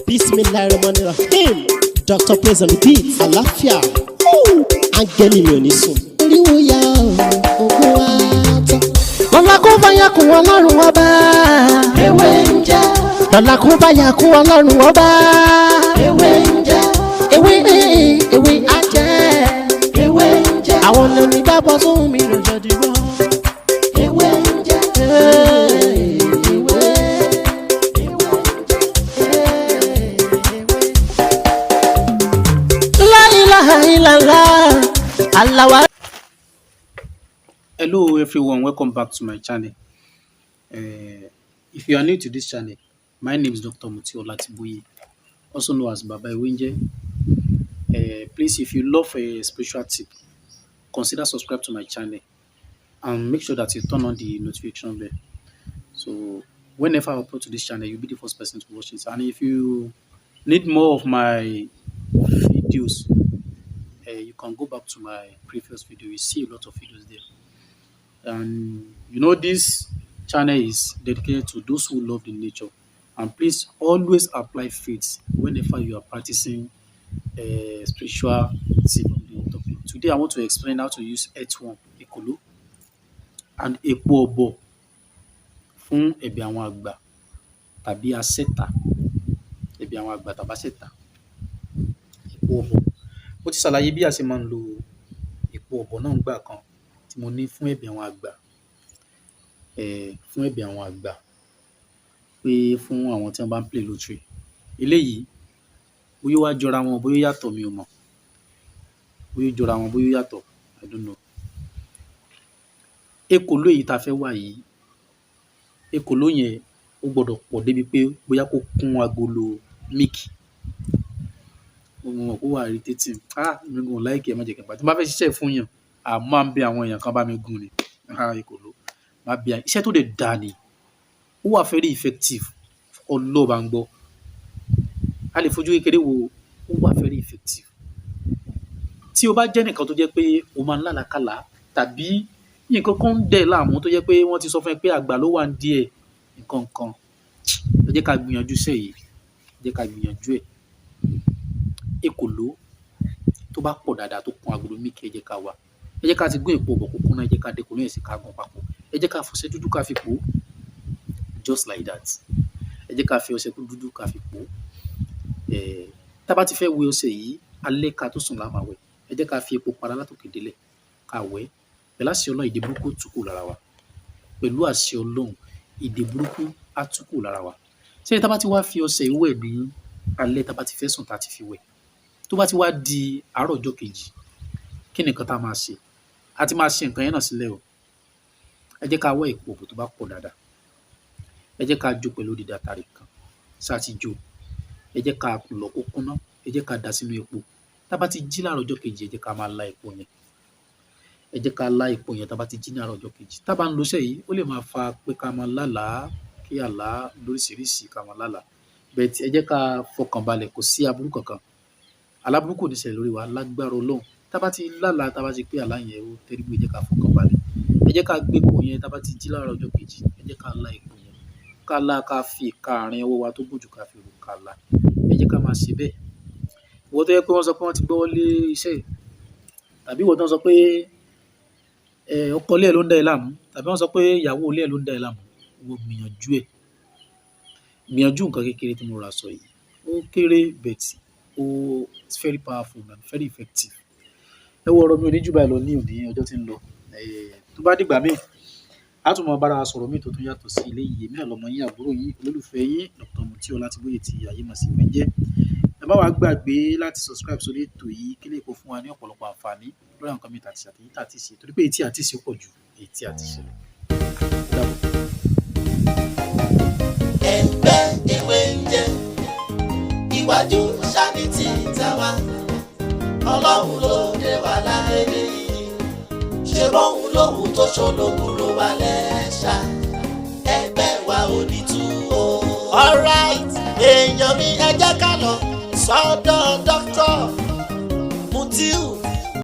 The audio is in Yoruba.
Bismillahirrahmanirrahim. Dr. Praise on the beat. Àlàáfíà. Áńgẹ́lì mi ò ní sùn. Oríwo ya ògùn wa tán. Lọ́la kó bá yà kún Ọlọ́run Ọba. Ewé ń jẹ́. Lọ́la kó bá yà kún Ọlọ́run Ọba. Ewé ń jẹ́. Ewé ewé á jẹ́. Ewé ń jẹ́. Àwọn onígbàgbọ́ sóhun mi ló jẹ́ dìbò. Ewé ń jẹ́. Ewé. Ewé. La ilaha illallah. Aláwa. Hello everyone, welcome back to my channel. If you are new to this channel, my name is Dr. Muti Olatiboye, also known as Baba Ewenje. Please, if you love a spiritual tip, consider subscribe to my channel and make sure that you turn on the notification bell. So whenever I upload to this channel, you'll be the first person to watch it. And if you need more of my videos, you can go back to my previous video. You see a lot of videos there. And you know, this channel is dedicated to those who love the nature. And please always apply faith whenever you are practicing spiritual tip on the topic. Today, I want to explain how to use earthworm, ekolo, and epo ọ̀bọ fún ẹ̀bẹ̀ àwọn àgbà tàbí asẹ́ta. Ẹ̀bẹ̀ àwọn àgbà tàbí asẹ́ta. Epo ọ̀bọ. Mo ti ṣàlàyé bí a ṣe máa ń lo epo ọ̀bọ náà nígbà kan tí mo ní fún ẹ̀bẹ̀ àwọn àgbà, fún ẹ̀bẹ̀ àwọn àgbà pé fún àwọn tí wọ́n bá ń play lottery. Eléyìí, bóyá ó wá jọra wọn, bóyá ó yàtọ̀, mi ò mọ̀. Bóyá ó jọra wọn, bóyá ó yàtọ̀, I don't know. Ekòló èyí tá a fẹ́ wá yìí, ekòló yẹn ó gbọdọ̀ pọ̀ débi pé bóyá kó kún agolo milk. Mo mọ̀ pé ó wà irritating. Ah, èmi gan ò like ẹ, má jẹ́ kí n pa. Tí n bá fẹ́ ṣiṣẹ́ fún èèyàn, à mo máa ń bẹ àwọn èèyàn kan bá mi gún ni. Ah, ekòló. Màá bẹ iṣẹ́ tó dẹ̀ dáa ni. Ó wà very effective. Ọlọ́run bá ń gbọ́. A lè fojú kékeré wo, ó wà very effective. Tí o bá jẹ́ ẹnìkan tó jẹ́ pé o máa ń lálàkàlà tàbí nǹkan kan ń dẹ̀ láàmú tó jẹ́ pé wọ́n ti sọ fún ẹ pé àgbà ló wà ní díẹ̀ nǹkan kan, ẹ jẹ́ ká gbìyànjú iṣẹ́ yìí. Ẹ jẹ́ ká gbìyànjú ẹ̀. Ekòló tó bá pọ̀ dáadáa tó kún agolo milk, ẹ jẹ́ ká wá. Ẹ jẹ́ ká ti gún èpo ọ̀bọ kó kúnná, ẹ jẹ́ ká dé ekòló yẹn sí, ká gún papọ̀. Ẹ jẹ́ ká fọṣẹ dúdú ká fi pò ó. Just like that. Ẹ jẹ́ ká fi ọṣẹ dúdú ká fi pò ó. Tá bá ti fẹ́ wẹ ọṣẹ yìí, alẹ́ ká tó sùn la máa wẹ̀. Ẹ jẹ́ ká fi epo para látòkè délẹ̀ ká wẹ̀. Pẹ̀lú àṣẹ Ọlọ́run, ìdè burúkú ó tú kúrò lára wa. Pẹ̀lú àṣẹ Ọlọ́run, ìdè burúkú á tú kúrò lára wa. Ṣé tá bá ti wá fi ọṣẹ yìí wẹ̀ ní alẹ́, tá bá ti fẹ́ sùn tá ti fi wẹ̀, tó bá ti wá di àárọ̀ ọjọ́ kejì, kí ni nǹkan tá a máa ṣe? A ti máa ṣe nǹkan yẹn náà sílẹ̀ o. Ẹ jẹ́ ká wá èpo ọ̀bọ tó bá pọ̀ dáadáa. Ẹ jẹ́ ká jó pẹ̀lú odidi atare kan. Ṣá ti jó. Ẹ jẹ́ ká lọ̀ kó kúnná. Ẹ jẹ́ ká dà sínú epo. Tá bá ti jí láàárọ̀ ọjọ́ kejì, ẹ jẹ́ ká máa lá epo yẹn. Ẹ jẹ́ ká lá epo yẹn tá bá ti jí ní àárọ̀ ọjọ́ kejì. Tá bá ń lo iṣẹ́ yìí, ó lè máa fa pé ká máa lálàá, kí àlá lóríṣiríṣi ká máa lálàá. But ẹ jẹ́ ká fọkàn balẹ̀, kò sí aburú kankan. Àlá burúkú ò ní ṣẹlẹ̀ lórí wa lágbára Ọlọ́run. Tá bá ti lálàá, tá bá ti pé àlá yẹn ó terrible, ẹ jẹ́ ká fọkàn balẹ̀. Ẹ jẹ́ ká gbé epo yẹn tá bá ti jí láàárọ̀ ọjọ́ kejì. Ẹ jẹ́ ká lá epo yẹn. Ká lá, ká fi ìka àárín ọwọ́ wa tó gùn jù ká fi rò ká lá. Ẹ jẹ́ ká máa ṣe bẹ́ẹ̀. Ìwọ tó jẹ́ pé wọ́n sọ pé wọ́n ti gbọ́wọ́ lé iṣẹ́ yìí, tàbí ìwọ tó ń sọ pé ọkọ ilé ẹ ló ń dá ẹ láàmú, tàbí wọ́n sọ pé ìyàwó ilé ẹ ló ń dá ẹ láàmú, ìwọ gbìyànjú ẹ̀. Gbìyànjú nǹkan kékeré tí mo rọra sọ yìí. Ó kéré, but ó it's very powerful and very effective. Ẹ wo, ọ̀rọ̀ mi ò ní jù báyìí lọ ní òní, ọjọ́ tí ń lọ. Tó bá dìgbà míì, a tún máa bá ara wa sọ̀rọ̀ míì tó tún yàtọ̀ sí eléyìí. Èmi náà lọmọ yín, àbúrò yín, olólùfẹ́ yín, Dr. Mutiu Ọlátìbóyè tí ayé mọ̀ sí Ewéńjẹ́. Ẹ má wàá gbàgbé láti subscribe sórí ètò yìí kí lè kó fún wa ní ọ̀pọ̀lọpọ̀ àǹfààní lórí àwọn nǹkan mìíràn tí àti èyí tí a ti ṣe, torí pé èyí tí a ti ṣe pọ̀ ju èyí tí a ti ṣe lọ. Ó dàbọ̀. Ẹgbẹ́ Ewé ń jẹ́, iwájú sani tí tàwa. Ọlọ́run ló dé wa láyé yìí, ṣe bóun lóhùn tó ṣológun ló wà lẹ́ṣà. Ẹgbẹ́ wa ò ní tú o. Alright, èèyàn mi, ẹ jẹ́ ká lọ sọ́dọ̀.